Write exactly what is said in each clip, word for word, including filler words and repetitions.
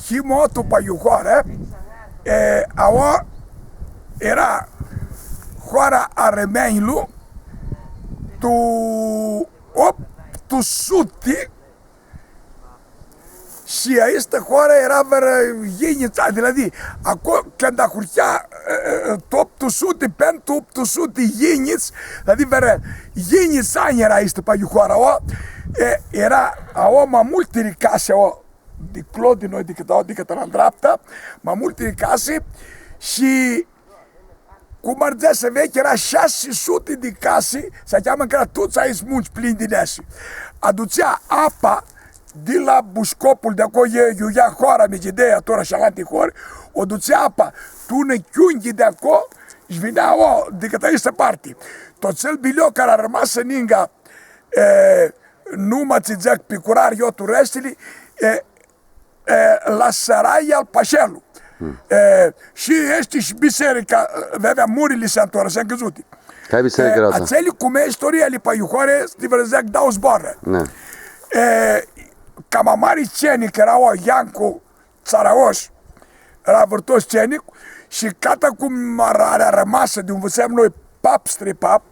Him tu Paiuhoarã, e, aoa eara hoara a armãnjlor, tu optu suti, shi aestã hoarã eara vãrã yinghits anj, di la di, aclo, cãndu ahurhea, e, e, tu optu suti, pãn tu optu suti yinghits, la di vãrã yinghits anj eara aestã Paiuhoarã, aoa, e, eara, aoa ma multi casi, aoa, di Clodi, noi, di cãtã, di cãtã la dreapta, ma multi casi, shi cum ardzeashti vechi, eara shasi suti di casi, s-cheamã, cã eara tuts aeshti muntsã plinj di nesi. Adutsea apa di la Buscopul di aclo, e, iu ia hoara Migidea, tora shi alanti hori, u adutsea apa tu unã chiunghi di aclo, shi vinea aoa, di cãtã aestã parti. Tut atsel bilio cari armasã ninga, e, numa tsi dzãc picurari, io tu restili, e, e, la sãraia al Pashelu. Mm. E, shi easti shi biserica, e, avea murili s-tora, s-ncãdzuti. Cari biserica eara atsea? Atseli, cum e istoria ali Paiuhoarã, easti vãrã, dzãc, dauã zboarã. Ne. E, cama mari cenic eara Iancu Tsaraosh, eara vãrtos cenic, shi cata cum eara armasã di unã vãrã noi, pap, stripap,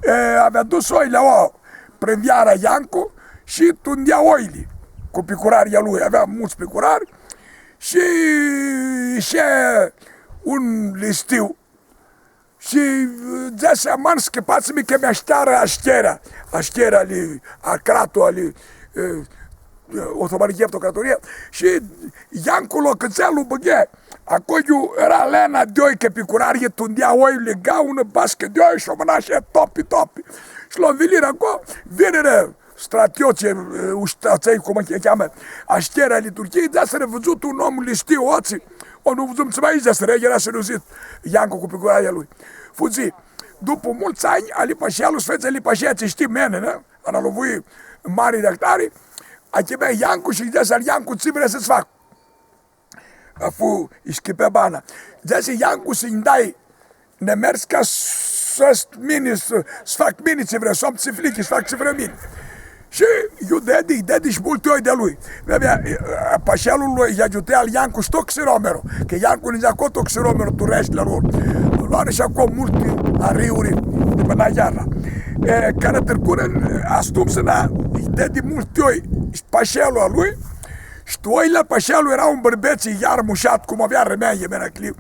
e, avea dus oili aoa, prin veara Iancu, shi tundea oili cu picurarlji a lui, avea multsã picurari, shi, shi un listiu, shi, e, dzãsi, aman, schipats-mi cã mi ashterã ashterea, ashterea ali, a cratlu ali, e, e, Otomani Ghefto Cratoria, shi Iancu lu acãtsã, lu bãgã. Aclo iu eara lena di oi, cã picurarlji tundea oili, lega unã bascã di oi shi u mãna shi topi, topi. Shi lu nvilirã aclo, vinirã stratiots, e, u shtia, atsei, cum lji cheamã, ashterea ali Turchii, dzãsirã, vidzut un om listiu, otsi, o, nu vidzum tsi ma dzãsirã, eara sãnuzit Iancu cu picurarlji a lui. Fudzi. Dupu multsã anj, ali Pashelu s-fetsi ali Pashea, tsi shtii mini, ne? Ana lu vui mari di ahtari, achimea Iancu shi dzãsi: „Al Iancu, tsi vrei s-tsã fac?” Afu, lji schipea bana. Dzãsi: „Iancu, s-nji dai, nimertsã ca s-, s-, mini, s-, s-fac mini tsi vrei, s-om tsi flichi, s-fac tsi vrei mini.” Shi iu dedi, lji dedi shi multi oi di a lui. Vremea, e, e, Pashelu lu, lji agiutã al Iancu shi tu Xiromeru, cã Iancu nidzea aclo tu Xiromeru, tu restili a lor. Loarã shi aclo multi ariuri di pãnã iarna. E, cari tricurã, astumsã, na, lji dedi multi oi shi Pashelu a lui, shi tu oili al Pashelu eara un bãrbetsi iar mushat, cum avea armãnjlji, meracliu.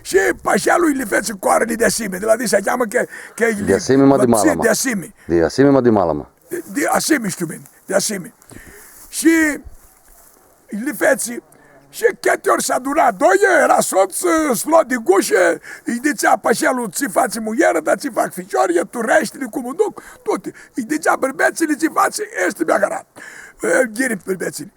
Shi Pashelu lji fetsi coarãli di asimi, di la di s-cheamã cã, cã lji... Di asimi, ma di vãpsi, malama. Di asimi. Di asimi, ma di malama. Di, di asimi shtiu mini, di asimi. Shi lji fetsi, shi cãti ori s-aduna doi, eara sots, s-lo di gushã, lji dzãtsea Pashelu: „Tsi fatsi muljerã, da tsi fac ficiori, e tu restili, cum u duc, tuti.” Lji dzãtsea bãrbetsli: „Tsi fatsi, easti mi agãrat.” E, ghini bãrbetsli.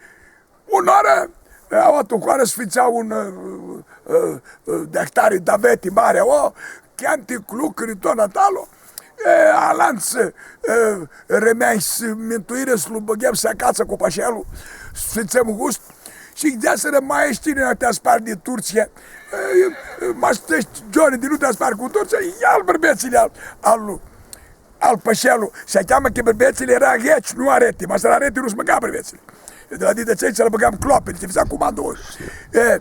Unã oarã, e, aoa tu hoarã s-fãtsea un, e, e, e, di ahtari daveti mari, aoa, cãntic, lucri, tut natalo, e, alantsã, e, armãnj s-mintuirã s-lu bãgãm s-acatsã cu Pashelu, s-fãtsem gust, shi dzãsirã: „Ma eshti tini, ti aspari di Turtsia, e, e, ma s-eshti gioni di nu ti aspari cu Turtsia, ia-l bãrbetsli al, al, al Pashelu.” S-cheamã cã bãrbetsli eara gheci, nu areti, ma s-eara areti nu s-mãca bãrbetsli. E, di la di, di atsea tsi lã bãgam clopi, tsi fãtsea cumandã. E,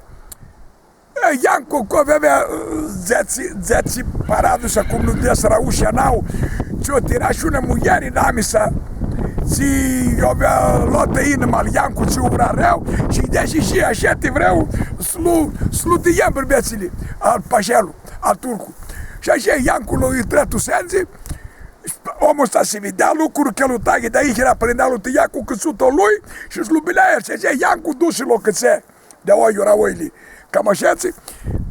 e, Iancu, cu avea, e, dzatsi, dzatsi paradus, cum nu dzãtsea, eara ushã nau, tsi u tira shi unã muljeri namisa, tsi u avea loatã inima al Iancu, tsi u vrea arãu, shi dzãsi shi ashi ti vream s-lu, s-lu tãiem bãrbetsli al Pashelu, al Turcu. Shi ashi Iancu lu intrã tu sendzi, Omlu sta s-videa lucru, cã lu tagi di aici, eara prindea, lu tãia cu cãtsutu a lui shi s-lu bilea el. Shi dzãtsea, Iancu dusi, lu acãtsã, di aoa iu eara oili. Cama ashitsi,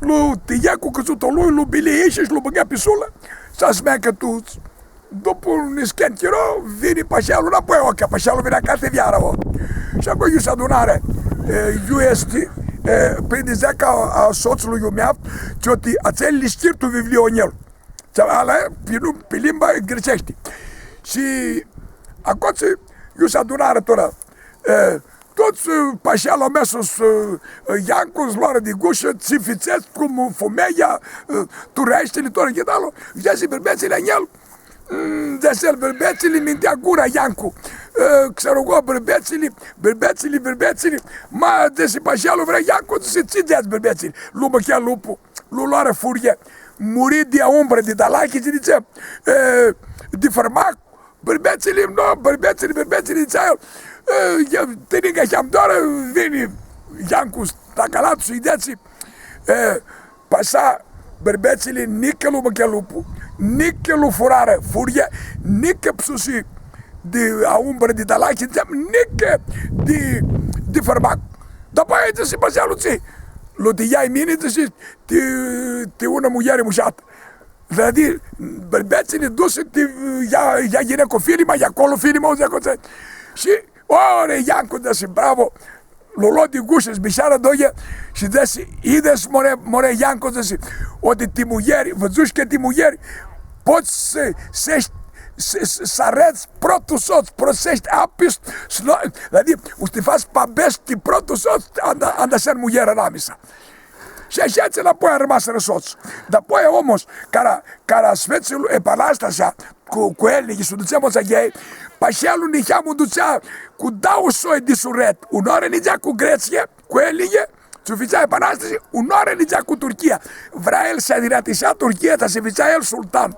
lu tãia cu cãtsutu a lui, lu bili shi lu bãgã pi sulã, s-asmeacã tuts. Dupu niscãnti chiro, vini Pashelu nãpoi, o, cã Pashelu vinea cati vearã, o. Shi aclo iu s-adunarã, e, iu easti, e, prindi dzãc a, a sotslu iu mea, tsi u ti atsel lishchir tu vivlio a njel. Tsi ala, pi, nu, pi limba grãtseashti. Shi acotsi iu s-adunarã tora, e, tuts, e, Pashelu, Mesus, e, Iancu, s-loarã di gushã, tsi fãtsets, cum fu meia, e, tu restili, tora, ghidalo, dzãsi bãrbetsli a njel, Mm, dzãsi el, bãrbetsili, mintea gura, Iancu. E, xerogo, bãrbetsili, bãrbetsili, bãrbetsili. Ma, dzãsi pashealu, vrea Iancu, dzãsi, tsi dzãts, bãrbetsili? Lu mãcã luplu, lu loarã furie, muri di aumbrã di dalachi, tsi dzãtsem, e, di fãrmac, bãrbetsili, no, bãrbetsili, bãrbetsili, dzãtsea el. E, e, tinigã, cam doarã, vini Iancu, stacalat, shi dzãtsi, e, pasa bãrbetsili, nicã lu mãcã luplu, nicã lu furarã furie, nicã psusi di aumbrã di dalachi, dzãtsem, nicã di, di fãrmac. Dapoaia dzãsi pashealu, tsi? Lu ti ljai mini, dzãsi, ti, ti unã muljeri mushatã. Vedi, bãrbetsili dusi ti, ia, ia yinecofilima, ia colofilima, u dzãc, shi, ore, Iancu, dzãsi, bravo, lu lo di gushã, s-bishearã doilji, shi dzãsi, idets, more, more Iancu, dzãsi, odi ti muljeri, vidzushi cã ti muljeri, pots s-, s-, s-, s-aredz protlu sots, pots s-eshti apist, s-, no, adicã, u s-ti fats pabeschi protlu sots, anda, anda s-ai muljerã anamisa. Shi ashitsi, dapoaia armasirã sots. Dapoaia omlu, cara, cara s-fetsi lu-, epanastasea cu, cu elnighi, s-u dutsea, mã, s-aghei, pashealu niheamã u dutsea cu dauã soi di suret. Unãoarã nidzea cu Gretsia, cu elnighi, tsi u fãtsea epanastasi, unãoarã nidzea cu Turchia. Vrea el s-adiratisea Turchia, ta s-fãtsea el sultan.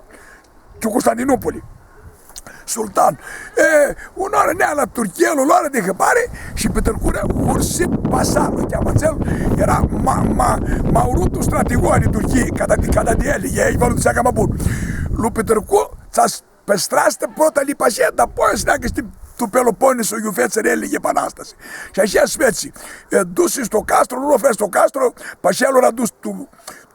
Cu Constantinopoli. Sultan. E, unãoarã nea la Turchia, lu loarã di hãbari shi pitricurã, hursit pasarlu, cheamã atsel, eara ma, ma, ma urutlu stratego ali Turchii, ca da di, ca da di elnighi, elj va lu dutsea cama bun. Lu pitricu, tsa s-, pi strastã, prota ali pashe, dapoaia s-neagã, shtii, tu Peloponesu, iu fetsirã elnighi epanastasi. Shi ashi s-fetsi. E, dusi sto castru, lu lo fetsi sto castru, pashealu eara dus tu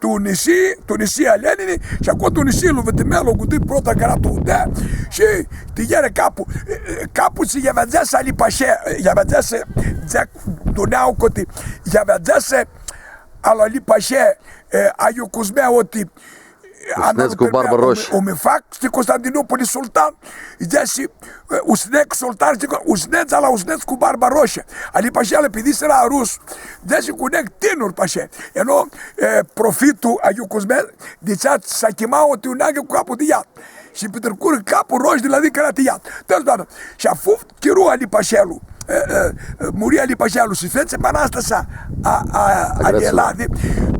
Tunisi, Tunisia, Lenini, shi aclo Tunisia, lu vãtimea, lu gudui prota cã eara tu udea, shi ti yeri capu, e, e, capu tsi lj-aveadzese Ali Pashe, e, lj-aveadzese, dzãc, dunea coti, lj-aveadzese al Ali Pashe, e, a iu Cuzmea oti, e, usnets cu barbã roshi. U mi fac, shtii, Constantinopoli sultan, dzãsi, e, usnets sultan, shtii, usnets, ala usnets cu barbã roshi. Ali Pashe, ala pidisirã rus, dzãsi, cu nec tinur Pashe. E, no, e, profitlu a iu Cuzme, dzãtsea, s-achimau ti unã neagã cu caplu di iat. Shi pitricurã caplu rosh di la di cã eara ti iat. Tãrdoanã. Shi afu chiru Ali Pashelu, e, e, e, muri Ali Pashelu shi fetsi epanastasea a, a, a, a Gretsilor. Eladi.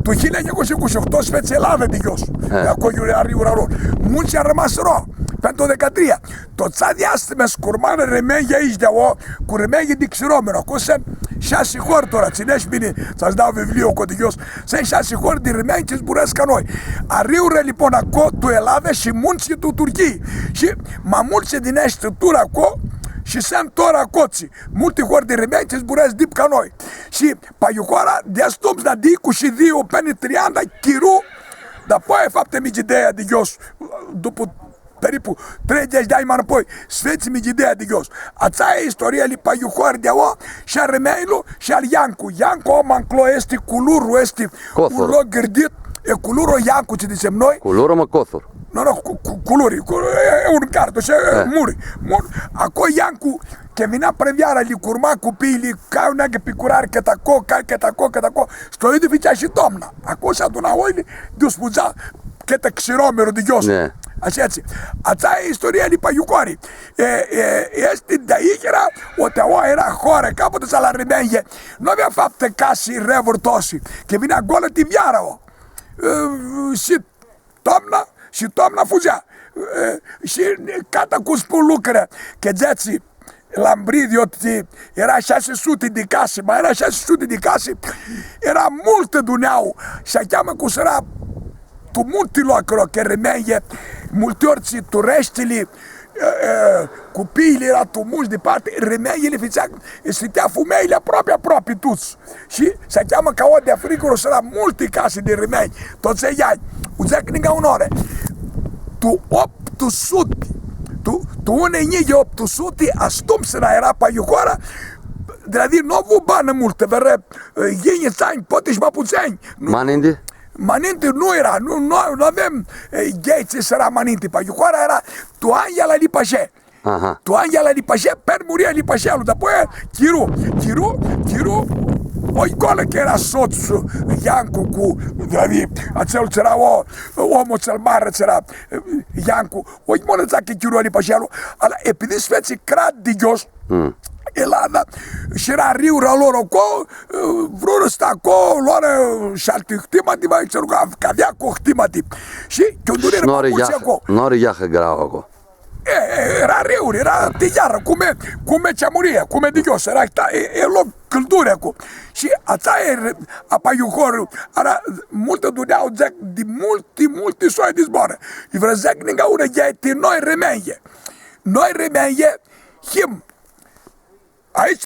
Tu hilja njicu shi cu shi ohto s-fetsi Elada di ghios. E. Aclo iu eara ariu ra lor. Multsã armasirã. Pãn tu decatria. Tut atsea diastime s-curmarã rãmenj aeshti di aoa, cu rãmenj di Xiromenj. Aclo suntu shasi hori tora, tsãnesh bini, tsã s-dau vivliu aclo di ghios. Suntu shasi hori di rãmenj tsi zburãscu ca noi. Ariurã lipon aclo tu Elada shi muntsãlj tu Turchii. Shi ma multsã di aeshti tora aclo, shi suntu tora aclo, tsi, multi hori di rãmenj tsi zburãscu dip ca noi. Shi Paiuhoara, di atumtsea, di cu shi di openi trianda, chiru, dapoaia faptã Migidea di ghios, dupu periplu treidzãts di anj ma nãpoi, s-fetsi Migidea di ghios. Atsea e istoria ali Paiuhoari di aoa, shi a rãmenjlor, shi al Iancu. Iancu, aoa ma nclo, easti Culuru, easti un loc gãrdit, e Culuru, Iancu, tsi dzãtsem noi. Culuru, ma Cothur. Nu, nu, cu, cu, Culuri, cu, e, e un cartu, shi, e, muri, muri. Aclo Iancu, cã vinea primveara, li curma cupiili, ca unã neagã picurari, cãtã aclo, ca, cãtã aclo, cãtã aclo. Shi tu iu di fãtsea shi toamna. Aclo s-aduna oili, di u spuza, cãtã Xiromeru di ghios. Ne. Ashi tsi. Atsea e istoria ali Paiuhoari. E, e, easti di aoa, eara, oti aoa eara hoarã, capul di la rãmenj. Nu avea faptã casi revãrtosi. Cã vinea goalã ti veara, o. E, shi toamna, shi toamna fudzea. E, shi cata cum spun lucruri, cã dzãtsi, la Mbridi, oti, eara shasi suti di casi, ma eara shasi suti di casi, eara multi dunjau, shi cheamã cum s-eara tu multi locuri, cã rãmenjlji, multi ori tsi tureshtili, e, e, cupiili eara tu muntsã diparti, rãmenjlji li fãtsea, s-fãtsea fumeljli aproapi, aproapi tuts. Shi s-cheamã cã aoa di Africuru s-eara multi casi di rãmenj, tuts elj, u dzãc nica unã oarã. Tu optu suti, tu, tu unã njilji optu suti, astumtsina eara Paiuhoara, di la di nu avu banã multã, vãrã, e, yinghits anj, poati shi ma putsãnj. Nu, ma ninti? Ma ninti nu eara, nu, nu, nu avem, e, ghei tsi s-eara ma ninti, Paiuhoara eara tu anjlji al Ali Pashe. Aha. Tu anjlji al Ali Pashe, pãn muri Ali Pashelu, dapoaia chiru, chiru, chiru, Oi, goalã cã eara sots Iancu cu, atsel tsi eara o, omlu cel mare tsi eara, Iancu. Oi, mãnã, dzãc, chirolu pa aclo, ala, epidis fetsi crat di ghios, Elada, shi eara riuri a lor aclo, vrurã sta aclo, loarã shi alti htimati, ma tsi, cã avea aclo htimati. Shi, cãndu Shi nori putsea iahã, aclo. nori iahã grauã aclo. E, e, eara riuri, eara di iarã, cum e, cum e Ceamuria, cum e di ghios, eara, ta, e, e loc cãlduri aclo. Shi atsea e, apa iu hor, eara multã dunjauã, dzãc, di multi, multi soi di zboarã. Lji vrea s-dzãc, ninga unã, e ti noi rãmãnjlji. Noi rãmãnjlji, him, aoatsi